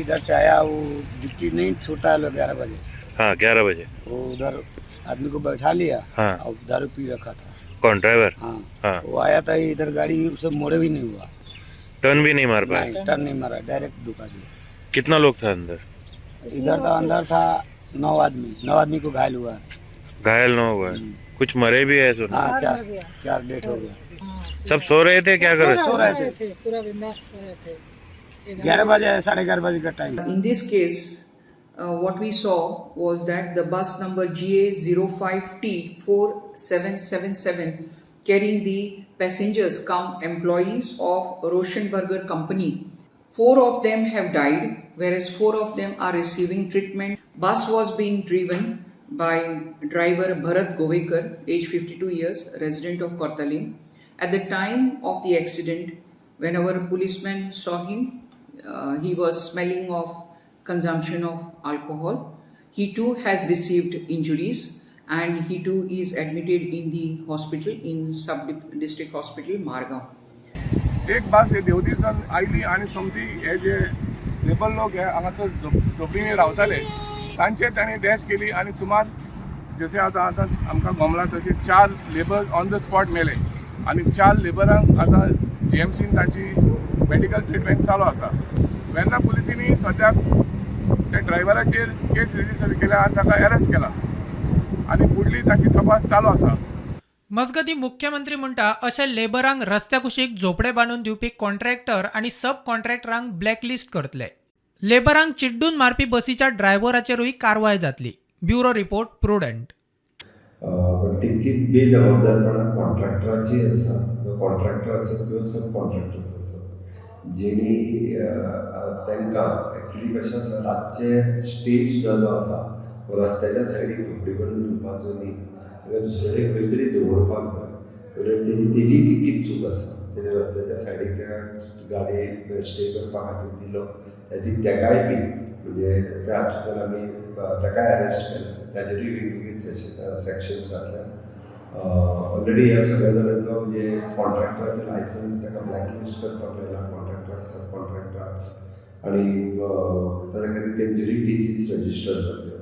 इधर से आया, वो ड्यूटी नहीं छूटता है 11 बजे। हाँ, 11 बजे। वो उधर आदमी को बैठा लिया और दारू पी रखा था। कौन, ड्राइवर? हाँ। हाँ। वो आया था इधर, गाड़ी उसे मोड़े भी नहीं हुआ। टर्न भी नहीं मार पाया? नहीं, टर्न नहीं मारा, डायरेक्ट ढुका दिया। कितना लोग था अंदर? इधर था, अंदर था नौ आदमी। नौ आदमी को घायल हुआ है। घायल नौ हुआ है। कुछ मरे भी है सुना? हाँ, चार चार डेथ हो गया। सब सो रहे थे, क्या कर रहे थे? सो रहे थे। पूरा बिंदास सो रहे थे। 11 बजे, 11:30 बजे का time. In this case, what we saw was that the bus number GA05T4777 carrying the passengers come employees of Roshan Burger Company. Four of them have died, whereas four of them are receiving treatment. Bus was being driven by driver Bharat Govekar, age 52 years, resident of Kortalim. At the time of the accident, when our policeman saw him, he was smelling of consumption of alcohol. He too has received injuries and he too is admitted in the hospital, in sub district hospital, Margao. एक बस हे देवतीसान आयली आनी सोमती हे जे labour लोक हे हांगासर झोपडींनी रावताले, तांचेर तांणी डॅश केली आनी सुमार जशें आतां आतां आमकां गोमला तशें चार लेबर ऑन the spot मेले आनी चार लेबरांक आतां जीएमसीन तांची मेडिकल ट्रिटमेंट चालू आसा. वेर्ना पुलिसांनी सद्याक त्या ड्रायव्हराचेर केस रजिस्टर केल्या आनी ताका अरेस्ट केला आनी फुडली ताची तपास चालू आसा. मजगतीं, मुख्यमंत्री म्हणटा अशे लेबरांक रस्त्या कुशीक झोपडे बांदून दिवपी कॉन्ट्रॅक्टर आनी सब कॉन्ट्रॅक्टरांक ब्लॅकलिस्ट करतले. लेबरांक चिड्डून मारपी बसीच्या ड्रायव्हराचेरूय कारवाय जातली. Bureau report, prudent. पण तितकीच बेजबाबदारपणां कॉन्ट्रॅक्टराची आसा. तो कॉन्ट्रॅक्टर आसत किंवा सब कॉन्ट्रॅक्टर्स आसत, जेणी तांकां एक्चुली कशें आसा, रातचे स्टे सुद्दां जो आसा हो रस्त्याच्या सायडीक झोपडी बांदून दिवपाचो न्ही, ताका दुसरे कडेन खंय तरी दवरपाक जाय. सो that तेजी तितकीच चूक आसा. तेणे रस्त्याच्या सायडीक ताका गाडी स्टे करपा खातीर दिलो. ताजी तेकाय बी म्हणजे त्या हातूंतल्यान आमी ताकाय अरेस्ट केला. ताजेरूय वेगवेगळी सेक्शन्स घातल्या ऑलरेडी. ह्या सगळ्या जाणांचो म्हणजे कॉन्ट्रॅक्टराचें लायसन्स ताका ब्लॅकलिस्ट करपाक लायला, कॉन्ट्रॅक्टराक, सब कॉन्ट्रॅक्टराक, आनी ताच्या खातीर तेंचेरूय केसीस रजिस्टर जातल्यो.